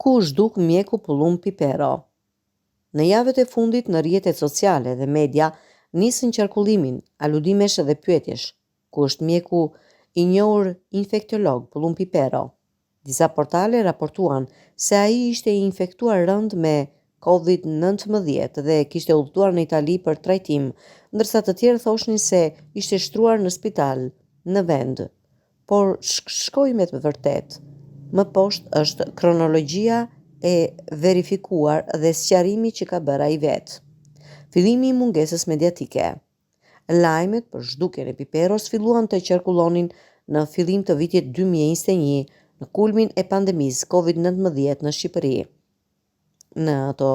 Ku u zhduk mjeku Pëllumb Pipero? Në javët e fundit në rrjetet sociale dhe media nisën qarkullimin aludimesh dhe pyetjesh, ku është mjeku i njohur infektiolog Pëllumb Pipero? Disa portale raportuan se ai ishte i infektuar rëndë me Covid 19 dhe kishte udhëtuar në Itali për trajtim, ndërsa të tjerë thoshnin se ishte shtruar në spital në vend. Por ç'shkoi me të vërtetë? Më poshtë është kronologjia e verifikuar dhe sqarimi që ka bërë ai vetë. Fillimi i mungesës mediatike. Lajmet për zhdukjen e Piperos filluan të qarkullonin në fillim të vitit 2021, në kulmin e pandemisë Covid 19 në Shqipëri. Në ato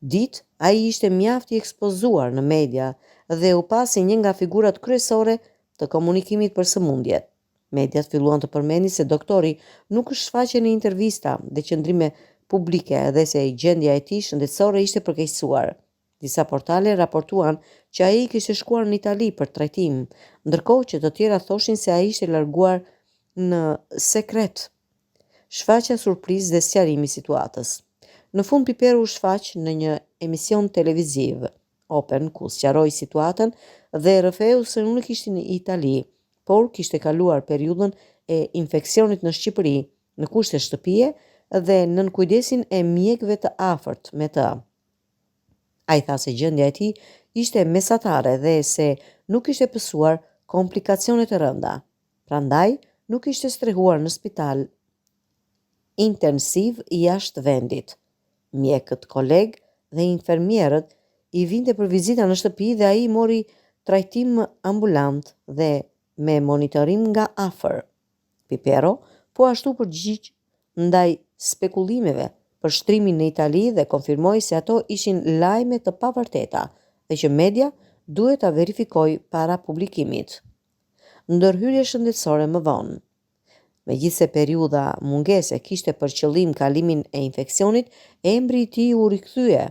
ditë, ai ishte mjaft i ekspozuar në media dhe u pa si një nga figurat kryesore të komunikimit për sëmundjet. Mediat filluan të përmendin se doktori nuk shfaqej në intervista dhe qëndrime publike dhe se gjendja e tij shëndetësore ishte përkeqësuar. Disa portale raportuan që ai kishte shkuar në Itali për trajtim, ndërkohë që të tjera thoshin se ai ishte larguar në sekret. Shfaqja surprizë dhe sqarimi i situatës. Në fund Pipero u shfaq në një emision televiziv, Open, ku sqaroi situatën dhe rrëfeu se nuk ishte në Itali, por kishte kaluar periudhën e infeksionit në Shqipëri, në kushte shtëpie dhe nën kujdesin e mjekëve të afërt me të. Ai tha se gjendja e tij ishte mesatare dhe se nuk kishte pësuar komplikacione të rënda, prandaj nuk ishte strehuar në spital intensiv jashtë vendit. Mjekët kolegë dhe infermierët i vinte për vizita në shtëpi dhe ai mori trajtim ambulant dhe me monitorim nga afër. Pipero po ashtu u përgjigj ndaj spekulimeve për shtrimin në Itali dhe konfirmoi se ato ishin lajme të pavërteta dhe që media duhet ta verifikojë para publikimit. Ndërhyrje shëndetësore më vonë. Megjithëse periudha mungese kishte për qëllim kalimin e infeksionit, emri i tij u rikthye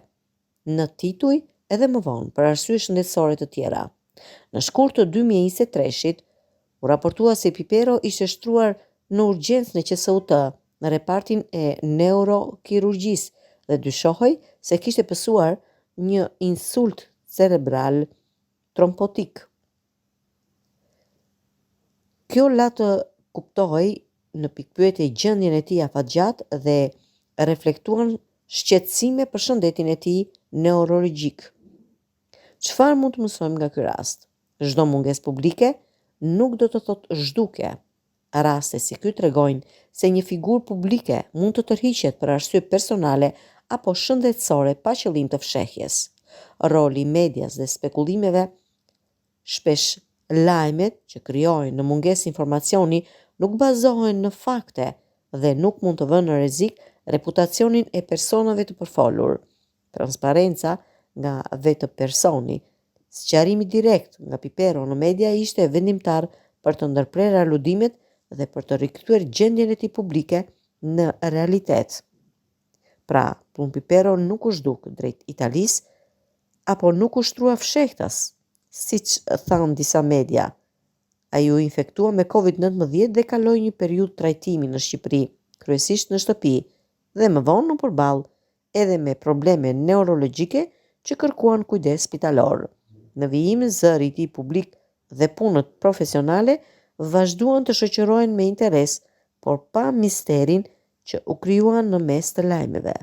në tituj edhe më vonë për arsye shëndetësore të tjera. Në shkurt të 2023-shit, U raportua se Pipero ishte shtruar në urgjencë në QSUT, në repartin e neurokirurgjisë dhe dyshohej se kishte pësuar një insult cerebral trombotik. Kjo la të kuptohej në pikëpyetje gjendjen e tij afatgjatë dhe reflektuan shqetësime për shëndetin e tij neurologjik. Çfarë mund të mësojmë nga ky rast? Çdo mungesë publike nuk do të thotë zhdukje. Raste si ky tregojnë se një figurë publike mund të tërhiqet për arsye personale apo shëndetësore pa qëllim të fshehjes. Roli i medias dhe spekulimeve Shpesh lajmet që krijohen në mungesë informacioni nuk bazohen në fakte dhe nuk mund të vënë në rrezik reputacionin e personave të përfolur. Transparenca nga vetë personi, sqarimi direkt nga Pipero në media ishte vendimtar për të ndërprerë aludimet dhe për të rikthyer gjendjen e tij publike në realitet. Pra, Pëllumb Pipero nuk u zhduk drejt Italisë apo nuk u shtrua fshehtas, siç thanë disa media. Ai u infektua me Covid 19 dhe kaloi një periudhë trajtimi në Shqipëri, kryesisht në shtëpi, dhe më vonë u përball edhe me probleme neurologjike që kërkuan kujdes spitalor. Në vijim, zëri i tij publik dhe punët profesionale vazhduan të shoqërohen me interes, por pa misterin që u krijua në mes të lajmeve.